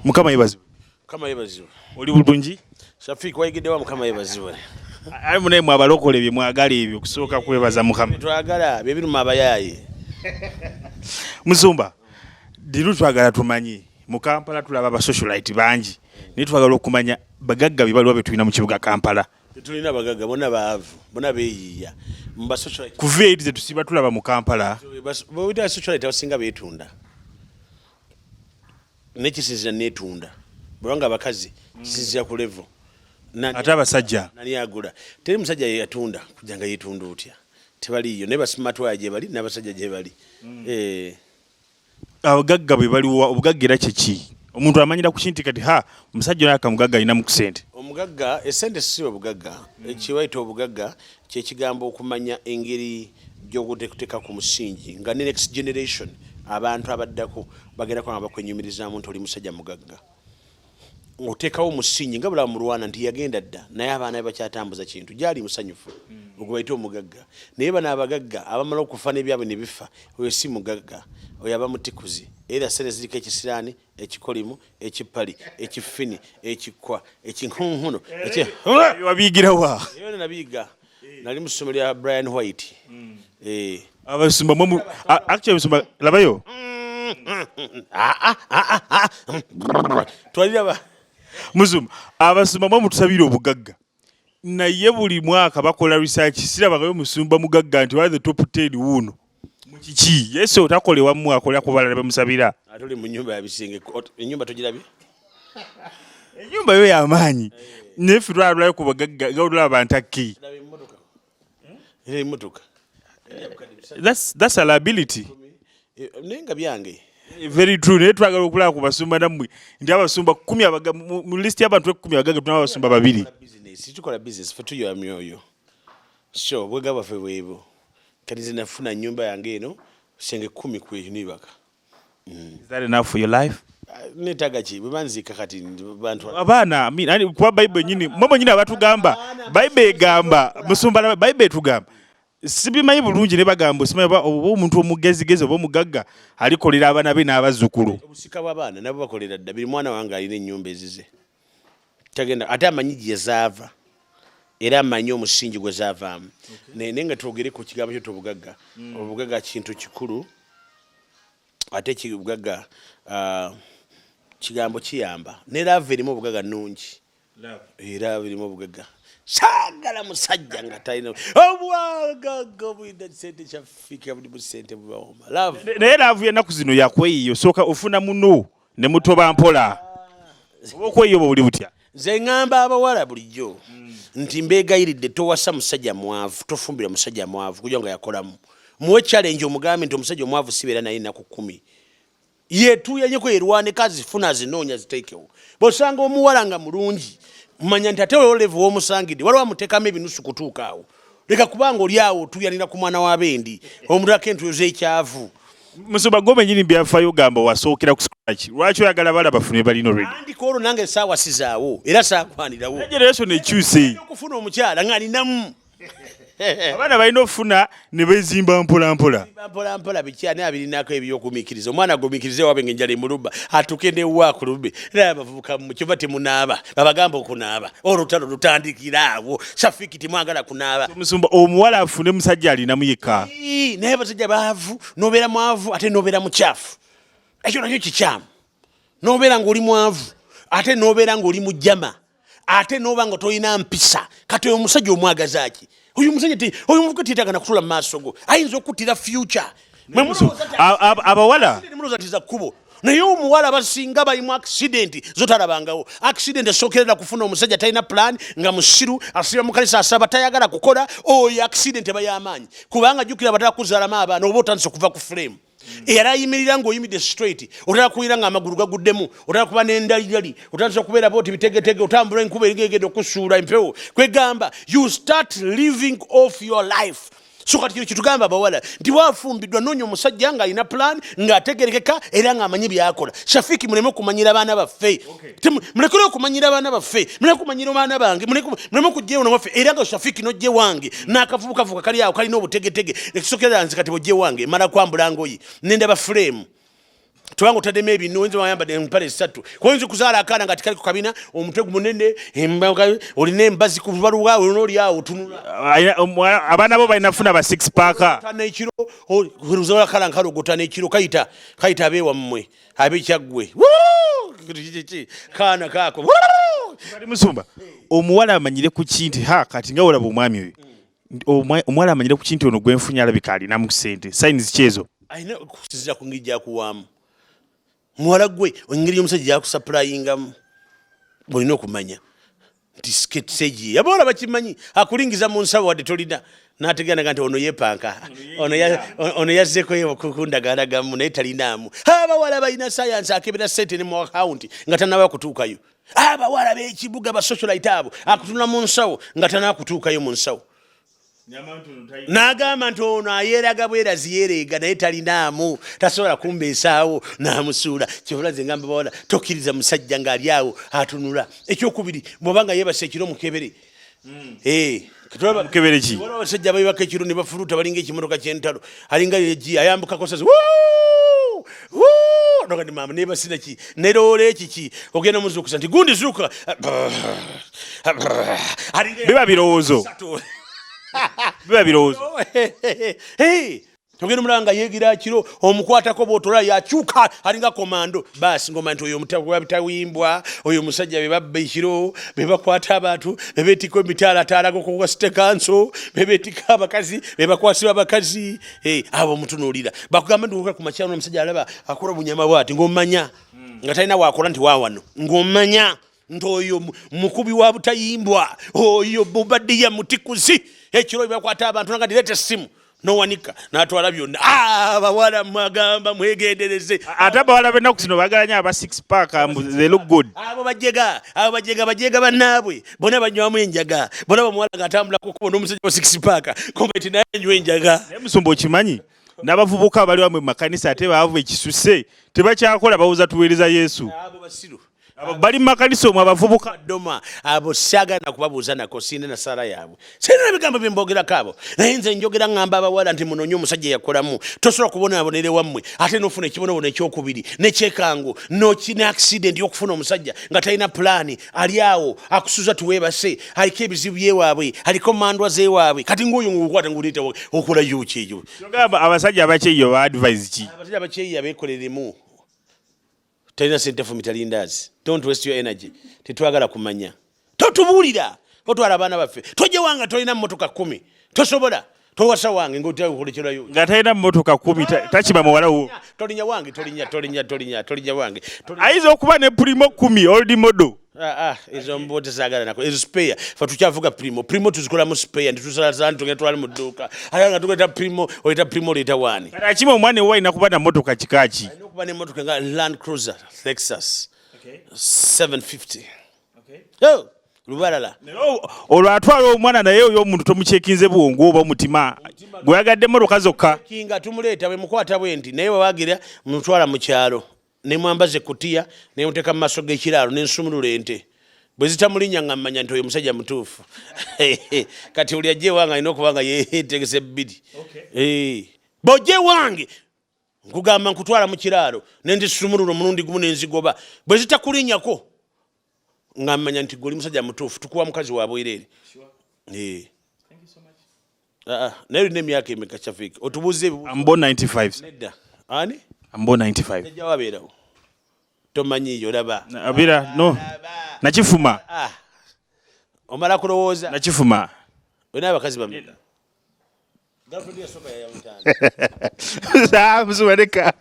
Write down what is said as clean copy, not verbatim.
Mukama yebazibwe. Mukama yebazibwe. Oli bulungi? Shafik, wayigiddewa Mukama yebazibwe? Aye munaye mwe abalokole bye mwagala ebyo kusooka kwebaza Mukama. Twagala bye biruma abayaaye. Musumba, diru twagala tumanye mu Kampala tulaba aba socialite bangi naye twagala okumanya bagagga bye baliwa be tulina mu kibuga Kampala. Tetulina bagagga, bonna baavu, bonna beeyiiya. Mu ba socialite Kuva eri ze tusiba tulaba mu Kampala. Bw'oyita socialite abasinga beetunda. Nekisinzira neetunda. Bwebanga abakazi kisinzira ku level. Ate abasajja? Nani agula? Teri musajja yeyatunda kujja nga yeetunda otya? Tebaliiyo naye basimatwaya gye bali n'abasajja gye bali. Eh. Abagagga bwe baliwa, obugagga era kye ki? Omuntu amanyira ku kinti kati ha omusajja ono akamugagga alinamu ku ssente. Omugagga essente si obugagga. Kye bayita obugagga kye kigambo okumanya engeri gy'okuteeka ku musingi nga ne next generation abantu abaddako bagenda kuba nga bakwenyumirizaamu nti oli musajja mugagga. Oteekawo omusingi nga bulaba mulwana nti yagenda dda naye abaana be bakyatambuza kintu gyali musanyufu ogwo bayita omugagga. Naye bano abagagga abamala okufa n'ebyabwe ne bifa oyo si mugagga, oyo aba mutikuzi era ssente ziriko ekisiraani, ekikolimu, ekipali, ekifini, ekikwa, ekinhunhuno, eki Wabiyigira wa? Ebyo nabiyiga nali mu ssomero lya Brian White. Eh. Abasumba mwe actually abasumba labayo. Twaliraba. Musumba, abasumba mwe mutusabira obugagga. Naye buli mwaka bakola research sirabagayo musumba mugagga nti wa the top 10 wuuno. Mu kiki? Yesu otakola ewammwe akola ku balala bemusabira. Ate oli mu nnyumba ya bisenge, ennyumba togirabye? Ennyumba yo y'amaanyi. Naye ffe twalabulayo ku bagagga nga olaba bantakki. Era emmotoka. That's a liability. Naye nga byange. Very true. Naye twagala okulaba ku basumba nammwe nti abasumba 10 abaga mu list y'abantu 10 abagagga tulina abasumba 2. Business, tukola business, ffe tuyoya myoyo. So obwega bwaffe bwebwo. Kati nze nafuna nnyumba yange eno senge 10 ku ekyo nebaka. Is that enough for your life? Neetaaga ki? Bwe banziika kati bantu abaana, I mean, kuba Bible yennyini, mwe mwennyini abatugamba, Bible egamba, musumba laba, Bible etugamba. Sibimanyi bulungi ne bagamba osimanyi oba omuntu omugezigezi oba omugagga alikolera abaana be n'abazzukulu. Obusika bw'abaana nabo bakolera dda, buli mwana wange alina ennyumba ezize. Tagenda ate amanyi gye zaava era amanyi omusingi gwe zaavaamu. Naye nga twogere ku kigambo kyo obugagga. Obugagga kintu kikulu ate obugagga kigambo kiyamba. Ne love erimu obugagga nnungi. Era erimu obugagga. Saagala musajja nga talina obwagagga obulina ssente kyafika buli mu ssente bubawoma. Love. Naye love y'ennaku zino yakweyiya osooka ofuna muno ne mutoba mpola. Oba okweyiya obwo buli butya? Nze ŋŋamba abawala bulijjo nti mbeegayiridde towasa musajja mwavu, tofumbira musajja mwavu kugira nga yakolamu. Muwe challenge omugambe nti omusajja omwavu sibeera naye ennaku 10. Yeetuuyanyeko yerwaneko azifuna azinoonya aziteekewo. Bw'osanga omuwala nga mulungi manya nti ate olwo level w'omusangidde waliwo amuteekamu ebinusu kutuuka awo. Leka kubanga oli awo otuuyanira ku mwana wa bendi omulako entuuyo z'ekyavu. Musumba gwe mwennyini byafaayo ogamba wasookera ku scratch. Lwaki oyagala abaana bafune balina already? Andika olwo nange essaawa sizaawo era saakwanirawo. Generation ekyuse. Okufuna omukyala nga ninamu. Abaana balina okufuna ne beezimba mpola mpola. Mpola mpola biki ani abirinako ebyokumiikiriza omwana agumiikirize wabe ng'enjala emulumba atuuke ne wa akulumbe era abavubuka mu kyova temunaaba babagamba okunaaba olutalo lutandikira awo. Shafiki temwagala kunaaba. Musumba omuwala afune musajja alinamu yekka. Naye abasajja baavu n'obeera mwavu ate n'obeera mukyafu ekyo nakyo kikyamu. N'obeera ng'oli mwavu ate n'obeera ng'oli mujjama ate n'oba nga tolina mpisa. Kati oyo omusajja omwagaza ki? Oyo omusajja oyo omuvubuka tiyetaaga na kutuula mu maaso go, ayinza okuttira future. Abawala mulowooza nti za kkubo, naye omuwala abasinga balimu accident zotalabangawo. Accident esookerera kufuna omusajja talina plan nga musiru asiba mu kanisa asaba tayagala kukola. Oyo accident eba y'amaanyi kubanga jjukira batala kuzaalamu abaana oba otandise okuva ku frame. Eyali ayimirira ng'oyimiridde straight otala kuwulira ng'amagulu gaguddemu, otala kuba n'endalidali, otandise okubeera booti bitegetege, otambula enkuba eringa egenda okusuula empewo. Kwegamba you start living off your life. So kati kino kitugamba abawala nti wafumbiddwa noonya omusajja ng'alina plan ng'ategerekeka era ng'amanyi by'akola. Shafiki muleme okumanyira abaana baffe. Mulekere okumanyira abaana baffe, muleke okumanyira abaana bange, muleme okujja ewano waffe. Era nga Shafiki n'ojja ewange n'akavubukavuka kali awo kalina obutegetege. Ekisookera nze kati bw'ojja ewange mala kwambula ngoye nendaba frame. Tubanga otaddemu ebinu, oyinza wayambadde empale ssatu, oyinza okuzaala akaana nga tikali ku kabina, omutwe gumunene, olina embazi ku baluwa, olina oli awo otunula. Abaana bo balina kufuna ba six pack. Tana ekiro ozaala kala nkalogotana ekiro kayita kayita abeewammwe abekyaggwe kaana kaako. Kati musumba, omuwala amanyire ku ki nti ha kati nga olaba omwami oyo, omuwala amanyire ku ki nti ono gwenfunye alabika alinamu sente? Signs ki ezo? Alina okusinzira ku ngeri gyakuwaamu muwala gwe, engeri y'omusajja gyakusupplyingamu. Olina okumanya nti segi abawala bakimanyi, akulingiza mu nsawo wadde tolina, n'ategeera nti ono yeepanka, ono yazzeko kundagalagamu naye talinaamu. Abawala balina sayansi, akebera sente ne mu akawunti nga tanaba kutuukayo. Abawala b'ekibuga ba socialite abo akutunula mu nsawo nga tanaba kutuukayo mu nsawo, n'agamba nti ono ayeeraga bwerazi, yeereega naye talinaamu, tasobola kumbeesaawo, n'amusuula. Kyovula nze ngamba bawala, tokkiriza musajja ng'ali awo atunula. Ekyokubiri, bw'oba nga yeebase ekiro, mukebere. Eh, Mukebere ki? Waliwo abasajja beebaka ekiro ne bafuluta, balinga ekimotoka ky'entalo, alinga egi ayambukako sazi nogandi maama nebasina ki neroola ekiki, ogenda muzuukusa nti gundi zuuka. Alinga Biba birowoozo. Satu. Biba birowoozo. Hey, ogenda omulaba nga yeegira kiro, omukwatako bwotola yakyuka alinga komando. Baasi ngoma nti oyo mutawimbwa, oyo omusajja be babba ekiro, be bakwata abantu, be beetikka emitaalataala gokuwa city council, be beetikka abakazi, be bakwasibwa abakazi. Hey, abo omutunuulira bakugamba nti oka ku makyalo omusajja alaba akola bunyama bwati ng'omanya nga talina wakola nti waawano, ng'omanya nti oyo mukubi wa butayimbwa, oyo mubadiya mutikuzi ekiro bakwata abantu nga direeta essimu nowanika natwala byonna. Ah, abawala mwagamba mwegendereze. Ate abawala b'ennaku zino baagala nnyo aba six pack, mbu they look good. Abo bajega, abo bajega, bajega bannaabwe bonna banywamu enjaga. Bonna bamuwala ng'atambula kukubo n'omusajja wa six pack kometi naye anywa enjaga. Naye musumba, okimanyi n'abavubuka abali wamwe mu makanisa ate baavu ekisuse, tebakyakola, bawuza tuweereza Yesu. Abo basiru. Abo bali mu makanisa omwo abavubuka. Doma abo saagala kubabuuza nako, sirina na saala yaabwe, sirina ebigambo bye mbogerako abo. Naye nze njogera ŋŋamba abawala nti munoonye omusajja yakolamu. Tosobola kubonaabonera ewammwe ate n'ofuna ekibonoobono ekyokubiri nekyekango ne accident y'okufuna omusajja nga talina pulaani, ali awo akusuza tuweebase, aliko ebizibu byewaabwe, aliko mandwa zewaabwe. Kati ngaoyo ngukwata nguleeta okolayo ki ekyo? Kyogamba abasajja abakyeyo ba advise ki? Abasajja abakyeyiya beekoleremu. Talina sente, fumita lindaazi. Don't waste your energy, tetwagala kumanya. Totubuulira, otwala abaana baffe. Tojja wange tolina mmotoka 10, tosobola towasa wange ngaokolekerayo. Nga talina mmotoka 10 takima muwala wo. Tolinya wange, tolinya, tolinnya, tolinnya, tolinnya wange. Ayinza okuba ne Premio 10, old model. Ah, ah, ezo mbo tezaagala nako, ezo spare. Fe tukyavuga Premio. Premio tuzikolamu spare, nti tusalasala nti tugenda twale mu dduuka, ate nga tugeta Premio, oyita Premio, oleeta waani? Kati akima omwana ewe alina kuba na mmotoka kika ki? Alina okuba n'emmotoka nga Land Cruiser Lexus 750. Oh, lubalala. Naye olwo atwala omwana, naye oyo omuntu tomukyekinze bwongo oba omutima gweyagadde emmotoka zokka? Kinga tumuleeta bwe mukwata bwe nti naye wewagira mutwala mu kyalo nemwambaza ekutiya nemuteeka mu maaso g'ekiraalo nensumulula ente bwe zitamulinnya nga mmanya nti oyo musajja mutuufu. Kati oli ajja ewange alina okuba nga yeetegese bbiri. Eh, bw'ojja ewange nkugamba nkutwala mu kiraalo nenzisumulula omulundi gumu nenzigoba, bwe zitakulinnyako nga mmanya nti gwe oli musajja mutuufu, tukuwa mukazi wa bwereere. Eh. Ah, ah, naye olina emyaka emeka, Shafik? Otubuuza ebibuuzo. I'm born 95. Nedda, ani? I'm born 95. Jjajja wabeerawo tomanyiiyo, olaba. Abira no nakifuma. Ah, omala kulowooza. Nakifuma. Olina abakazi bameka? Girlfriend yasooka yayawutana? Musumba, leka.